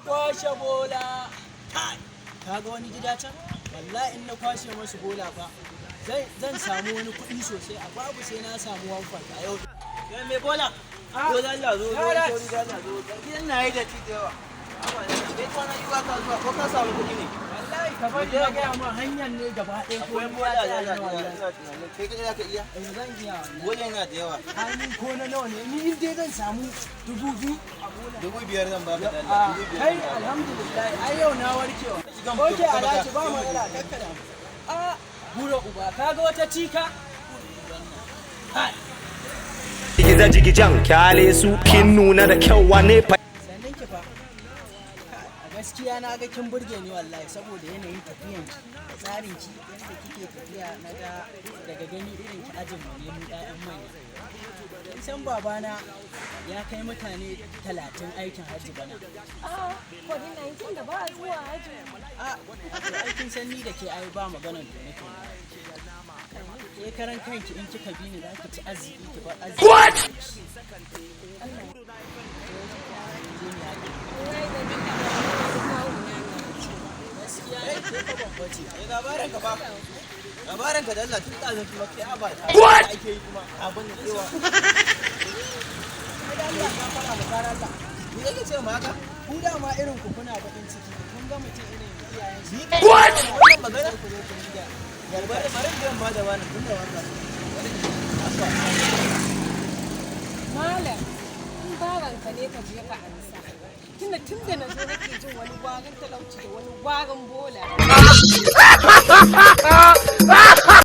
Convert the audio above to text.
Kwashe bola. Kai, ka ga wani gida can? Wallahi in na kwashe masu bola fa, zan samu wani kuɗi sosai. A babu sai na samu 1.5 a yau. Kai mai bola. Zo da Allah, zo zo. Yara. Zo da Allah, zo. Gidan na yi datti da yawa. Haba da Allah, kai kwana biyu ba ka zuwa, ko ka samu kuɗi ne? Wallahi ka bari na gaya ma, hanyar ne gaba ɗaya ko Akwai ni bola ya da tsaya Allah, ne ina wallahi. ina tunanin kai kaɗai za ka iya. Eh, zan iya wallahi. Bola yana da yawa. Ai ni ko na nawa ne ni, in dai zan samu 2000 a bola. 5000 zan baka da Allah. Ah, 5000. kai, alhamdulillah, ai yau na warkewa. Shiga mu Oke. tafi, Alhaji, ba tafi. matsala, kakkada. A bura uba, kaga wata cika. Kai. Jigijan kyale su, kin nuna da kyau, wane fa? Sannan ki fa. A gaskiya na ga kin burge ni wallahi, saboda yanayin tafiyan ki da tsarin ki, yadda kike tafiya, na ga daga gani irin ki ajin mu ne, mu ƴaƴan manya. Kin san babana ya kai mutane 30 aikin hajji bana. Ah, COVID-19 da ba a zuwa haji. A to, aikin san ni da ke ai ba maganar tone tone. Ke karan kanki in kika bi ni za ki ci arziki, ki bar arziki. What? Allah. Je ni haƙi. Ai da duka da wani kawo na na ce. Gaskiya ne, ke fa babba ce. Eh, labarin ka fa. Labarin ka da Allah, tun ɗazun kuma kai aba ta. What? Ake yi kuma abin da cewa. Ai da Allah ka fara da fara Allah. Ni kake ce ma haka? Ku dama irin ku kuna bakin ciki, kun ga mutum irin iyayen su. Ni What? Wannan magana? Ku zo ku dinga Bari bari in ba da wani tun da wannan. Malam, in baranka ne ka je ka ansa. Tunda tun da na zo nake jin wani warin talauci da wani warin bola.